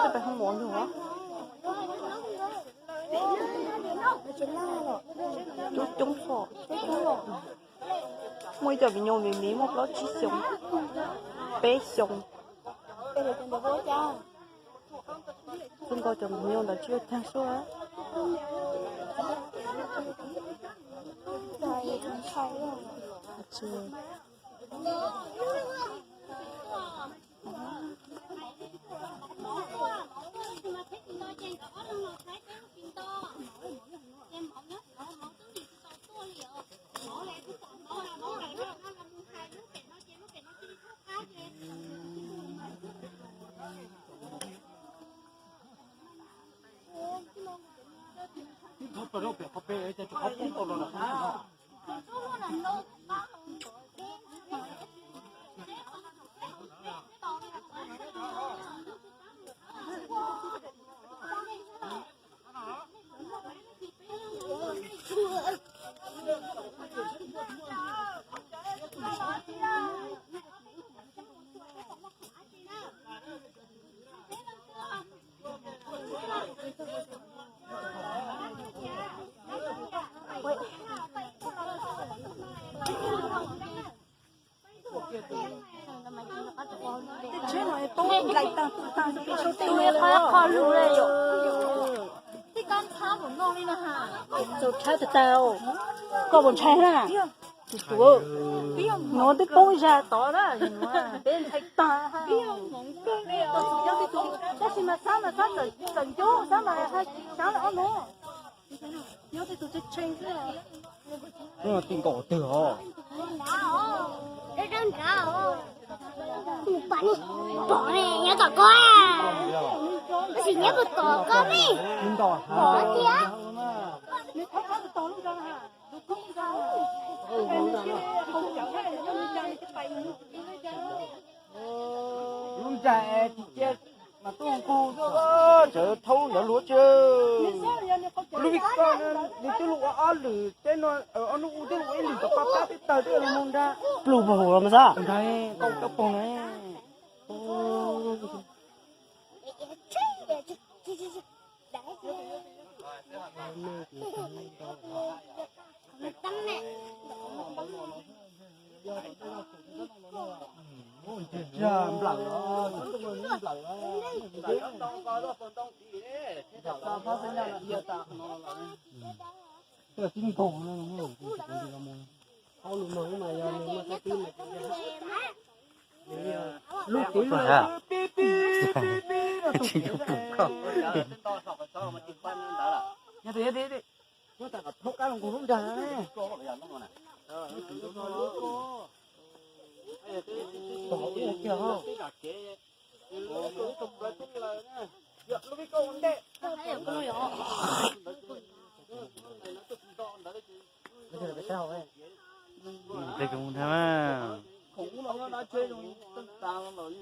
Peb pais hoo mov ntag. Coob coob xwb. Muaj ib co viv ncaus me me muaj plaub tsib xyoos, peb xyoos. Xwb nkaus cov viv ncaus ntawd tsis ua caag sub. Tsheb no poob nplaim tag tus tag, tus qhov qhov lug le yom. Tib kab ntxhab npaum no li na ha. Txaus tshab tag tag, koj puas ntshai na? Tsis tuav, no twb poob zag tod na, peb ntshai tag. Tab sis mas xab mas xab txawm ncub xab mas haj tsis sab ob no. Nyob tej tus tshee tshee xwb. Nyob tim nkaum twg os? Tus pas ni pom ne, nyob tom koj, tab sis nyob puag tom koj ne. Pom tiag. Lub nra tsis cia mas tuaj nqug xwb, tseem thaub ntawd luag tsi. Lub vij koj nws twb luaj ua ob lwm teb no, ob hnub ub twb luaj ua ib lwm tom qab pab twb tawg twb mus nra. Pluj puag hauv los mas xab. Nra, koj cov poog na. Nplawm os, nplawm os. Tib nkaus no, hauj lwm mas yog nws muaj tib mas lub tib lub pib pib pib pib no tus pum koj. Muab tas kom thoob qab los nkaus lub nrag. Tom ub kiag os. Peb mus tha mas.